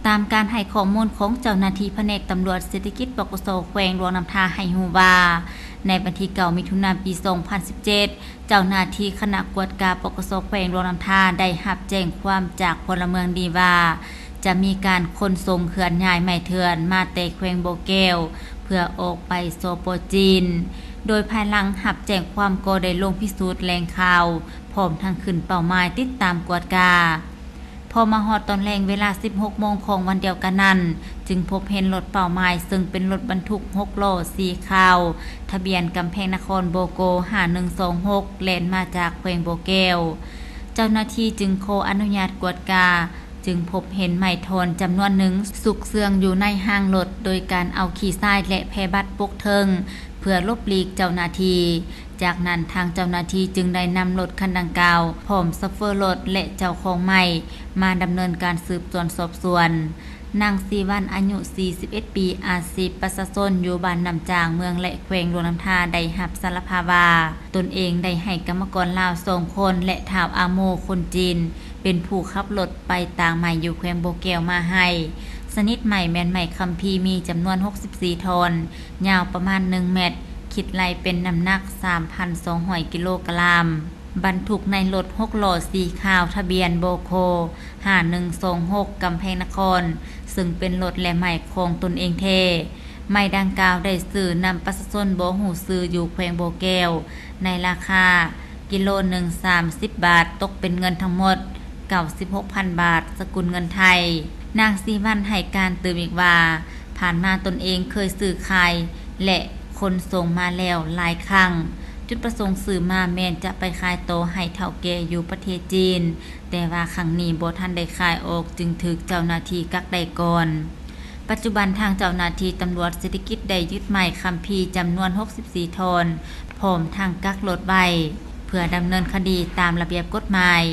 ຕາມການໃຫ້ຂໍ້ມູນຂອງເຈົ້າໜ້າທີ່ພະແນກຕຳຫຼວດເສດຖະກິດ ປກສ ແຂວງຫຼວງນ້ຳທາ ໃຫ້ຮູ້ວ່າ ໃນວັນທີເກົ້າ ມິຖຸນາ ປີສອງພັນສິບເຈັດ ເຈົ້າໜ້າທີ່ຄະນະກວດກາ ປກສ ແຂວງຫຼວງນ້ຳທາ ໄດ້ຮັບແຈ້ງຄວາມຈາກພົນລະເມືອງດີວ່າ ຈະມີການຂົນສົ່ງເຄື່ອນຍ້າຍໄມ້ເຖື່ອນມາແຕ່ແຂວງບໍ່ແກ້ວ ເພື່ອອອກໄປ ສປ ຈີນ, ໂດຍພາຍຫຼັງຮັບແຈ້ງຄວາມກໍໄດ້ລົງພິສູດແຫຼ່ງຂ່າວ ພ້ອມທັງຂຶ້ນເປົ້າໝາຍຕິດຕາມກວດກາ. ພໍມາຮອດຕອນແລງເວລາສິບຫົກໂມງຂອງວັນດຽວກັນນັ້ນ, ຈຶ່ງພົບເຫັນລົດເປົ້າໝາຍ ເຊິ່ງເປັນລົດບັນທຸກຫົກລໍ້ສີຂາວ ທະບຽນກຳແພງນະຄອນ ບກ ຫ້າໜຶ່ງສອງຫົກ ແລ່ນມາຈາກແຂວງບໍ່ແກ້ວ. ເຈົ້າໜ້າທີ່ຈຶ່ງຂໍອະນຸຍາດກວດກາ, ຈຶ່ງພົບເຫັນໄມ້ທ່ອນຈຳນວນໜຶ່ງຊຸກເຊື່ອງຢູ່ໃນຮາງລົດ ໂດຍການເອົາຂີ້ຊາຍ ແລະ ແພບັດປົກເທິງ ເພື່ອຫຼົບຫຼີກເຈົ້າໜ້າທີ່. ຈາກນັ້ນທາງເຈົ້າໜ້າທີ່ຈຶ່ງໄດ້ນຳລົດຄັນດັ່ງກ່າວ ພ້ອມໂຊເຟີລົດ ແລະ ເຈົ້າຂອງໄມ້ ມາດຳເນີນການສືບສວນສອບສວນ. ນາງ ສີວັນ ອາຍຸສີ່ສິບເອັດປີ, ອາຊີບປະຊາຊົນ ຢູ່ບ້ານນ້ຳຈາງ ເມືອງແລະ ແຂວງຫຼວງນ້ຳທາ ໄດ້ຮັບສາລະພາບວ່າ ຕົນເອງໄດ້ໃຫ້ກຳມະກອນລາວສອງຄົນ ແລະ ທ້າວອາໂມຄົນຈີນ ເປັນຜູ້ຂັບລົດໄປຕາງໄມ້ຢູ່ແຂວງບໍ່ແກ້ວມາໃຫ້. ຊະນິດໄມ້ແມ່ນໄມ້ຄຳພີ ມີຈຳນວນຫົກສິບສີ່ທ່ອນ, ຍາວປະມານໜຶ່ງແມັດ, ຄິດໄລ່ເປັນນ້ຳໜັກສາມພັນສອງຮ້ອຍກິໂລກຣາມ. ບັນທຸກໃນລົດຫົກລໍ້ສີຂາວ ທະບຽນ ບຄ ຫ້າໜຶ່ງສອງຫົກ ກຳແພງນະຄອນ, ເຊິ່ງເປັນລົດ ແລະ ໄມ້ຂອງຕົນເອງແທ້. ໄມ້ດັ່ງກ່າວໄດ້ຊື້ນຳປະຊາຊົນບໍ່ຮູ້ຊື່ຢູ່ແຂວງບໍ່ແກ້ວ ໃນລາຄາກິໂລໜຶ່ງສາມສິບບາດ, ຕົກເປັນເງິນທັງໝົດເກົ້າສິບຫົກພັນບາດ ສະກຸນເງິນໄທ. ນາງ ສີວັນ ໃຫ້ການຕື່ມອີກວ່າ ຜ່ານມາຕົນເອງເຄີຍຊື້ຂາຍ ແລະ ຂົນສົ່ງມາແລ້ວຫຼາຍຄັ້ງ. ຈຸດປະສົງຊື້ມາແມ່ນຈະໄປຂາຍຕໍ່ໃຫ້ເຖົ້າແກ່ຢູ່ປະເທດຈີນ, ແຕ່ວ່າຄັ້ງນີ້ບໍ່ທັນໄດ້ຂາຍອອກ ຈຶ່ງຖືກເຈົ້າໜ້າທີ່ກັກໄດ້ກ່ອນ. ປັດຈຸບັນທາງເຈົ້າໜ້າທີ່ຕຳຫຼວດເສດຖະກິດໄດ້ຍຶດໄມ້ຄຳພີຈຳນວນຫົກສິບສີ່ທ່ອນ ພ້ອມທັງກັກລົດໄວ້ ເພື່ອດຳເນີນຄະດີຕາມລະບຽບກົດໝາຍ.